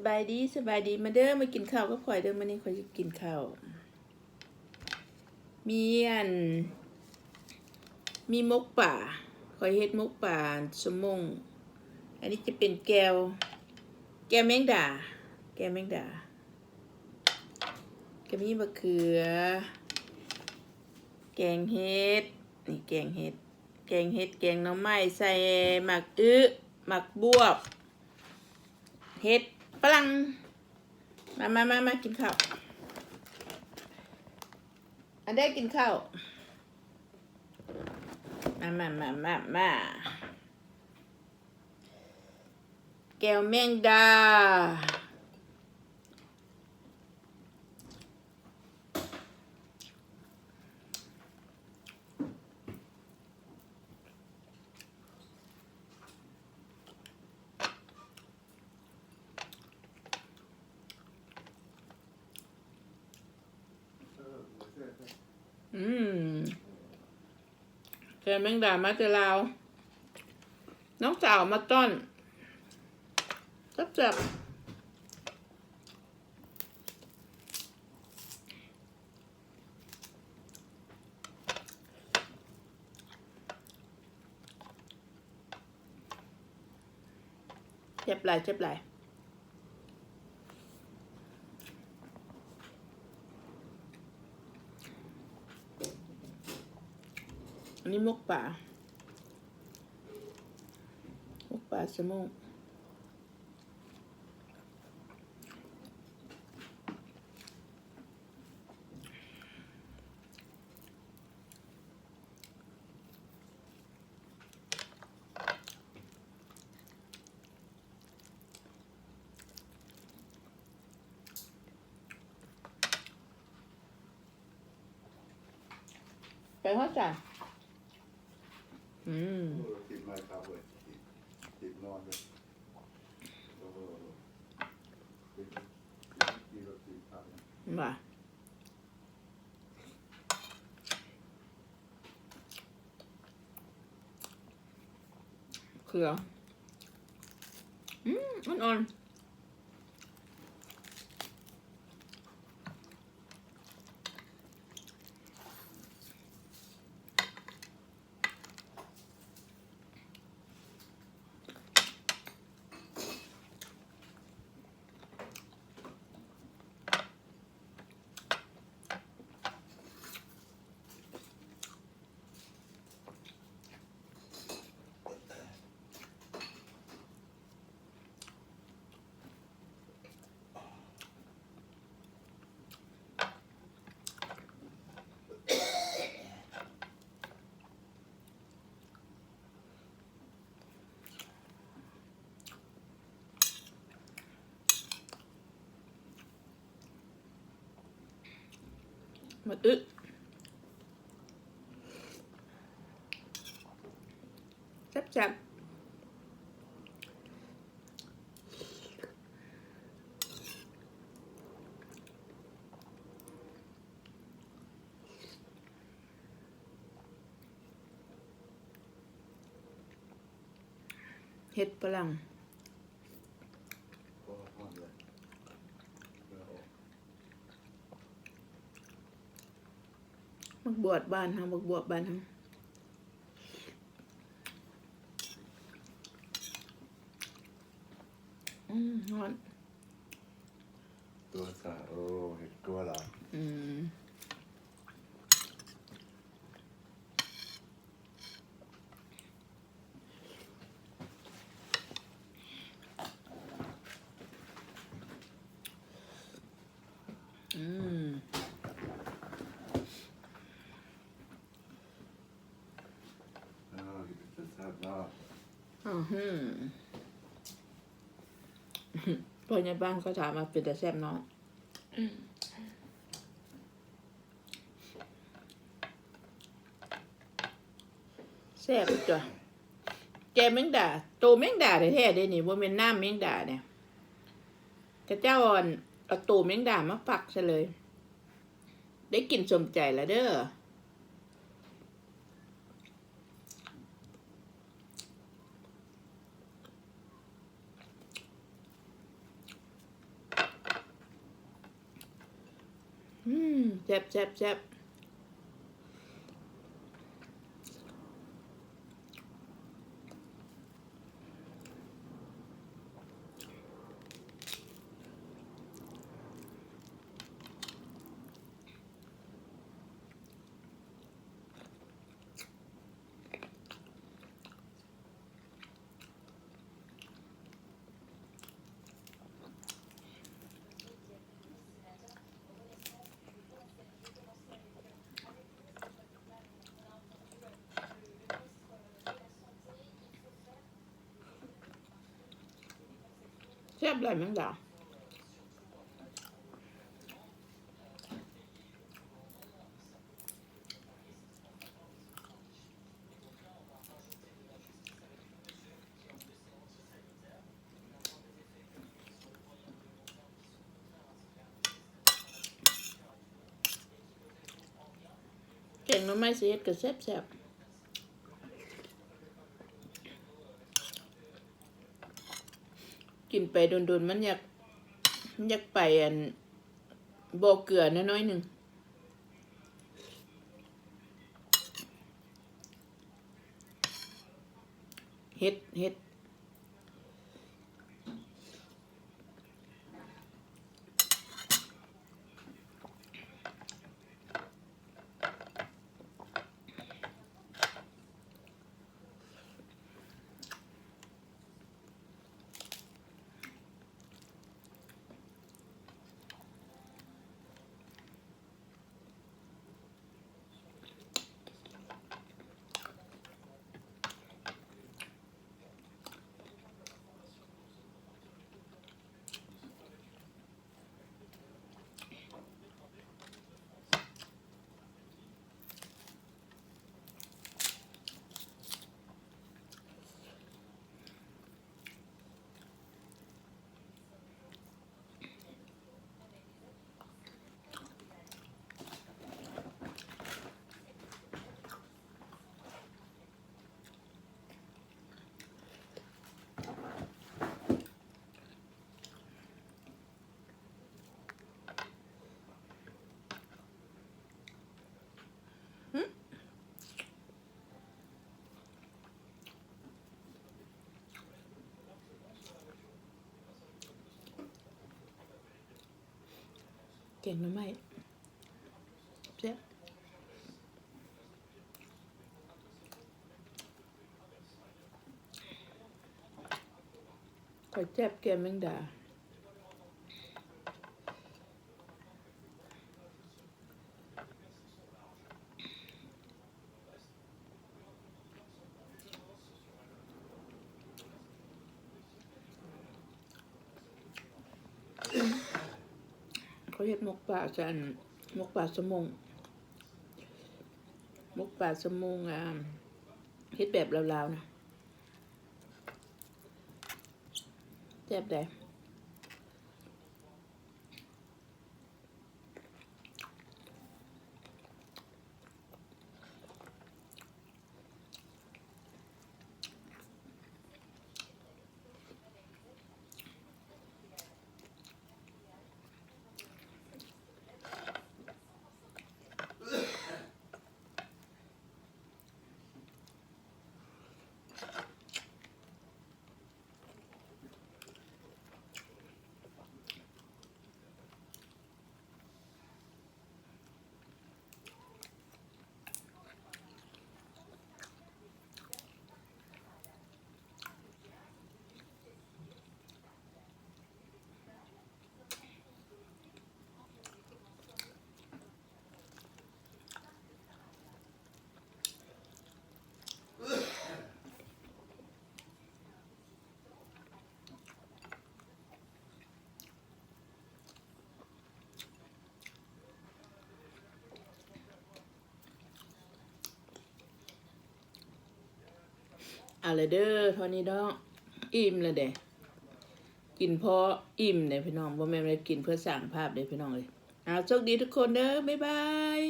ສະບາຍດີ ສະບາຍດີ ມາເດີ ມາກິນເຂົ້າກັບຂ້ອຍເດີ ມື້ນີ້ຂ້ອຍຊິກິນເຂົ້າ ມີອັນ ມີໝົກປາ ຂ້ອຍເຮັດໝົກປາສະມົງ ອັນນີ້ຈະເປັນແຈ່ວ ແຈ່ວແມງດາ ແຈ່ວແມງດາ ກະມີບັກເຂືອ ແກງເຫັດ ນີ້ແກງເຫັດ ແກງເຫັດ ແກງໜໍ່ໄມ້ ໃສ່ໝາກອຶ ໝາກບວບ ເຫັດຝຣັ່ງ ມາ ມາ ມາ ມາກິນເຂົ້າ ອັນໃດກິນເຂົ້າ ມາ ມາ ມາ ມາ ມາ. ແຈ່ວແມງດາ ອືມ ແຈ່ວແມງດາມາແຕ່ລາວ ນ້ອງສາວມາຕ້ອນ ແຊບໆ. ແຊບຫຼາຍ ແຊບຫຼາຍ ອັນນີ້ໝົກປາ ໝົກປາສະໂມກ. ໄປຮອດໃສ? ອືມ ຕິດໄມ້ຄັບເວີຍ ຕິດ ຕິດນອນເລີຍ ເອີ ຕິດ ຕິດລົດຕິດພັກ ວ່າ ເຂືອ ອືມ ອ່ອນໆ. ໝາກອຶ ແຊບໆ. ເຫັດຝຣັ່ງ ໝາກບວບບ້ານເຮົາ ໝາກບວບບ້ານເຮົາ ອືມ ຮ້ອນ. ຕົວສາ ໂອ້ ເຫັດຕົວລະ ອືມ ອືມ. ເອີ ເປັນຕາແຊບເນາະ ອືຫື ພໍ່ໃຫຍ່ບ້ານກໍຖາມວ່າເປັນຕາແຊບເນາະ ແຊບຕົວະ ແຈ່ວແມງດາ ໂຕແມງດາແທ້ໆເດ້ນີ້ ບໍ່ແມ່ນນ້ຳແມງດາເດ້ ເຂົາເຈົ້າ ອັ່ນ ເອົາໂຕແມງດາມາຝັກໃສ່ເລີຍ ໄດ້ກິນສົມໃຈລະເດີ. ອືມ ແຊບໆໆ. ແຊບຫຼາຍແມງດາ. ແກງໜໍ່ໄມ້ຊິເຮັດກໍແຊບໆ. ກິນໄປດົນໆ ມັນຢາກ ຢາກໄປອັນບໍ່ເກືອແດ່ໜ້ອຍໜຶ່ງ. ເຮັດ ເຮັດ. ແກງໜໍ່ໄມ້ ແຊບ. ຂ້ອຍແຊບແກງແມງດາ. ເຂົາເຮັດໝົກປາ ອັນ ໝົກປາສະມົງ ໝົກປາສະມົງ ອ່າ ເຮັດແບບລາວໆນະ ແຊບໃດ. ເອົາລະເດີ ເທົ່ານີ້ເນາະ ອີ່ມລະເດ້ ກິນພໍອີ່ມເດ້ພີ່ນ້ອງ ບໍ່ແມ່ນວ່າກິນເພື່ອສ້າງພາບເດ້ພີ່ນ້ອງເອີຍ. ເອົາ ໂຊກດີທຸກຄົນເດີ ບາຍບາຍ.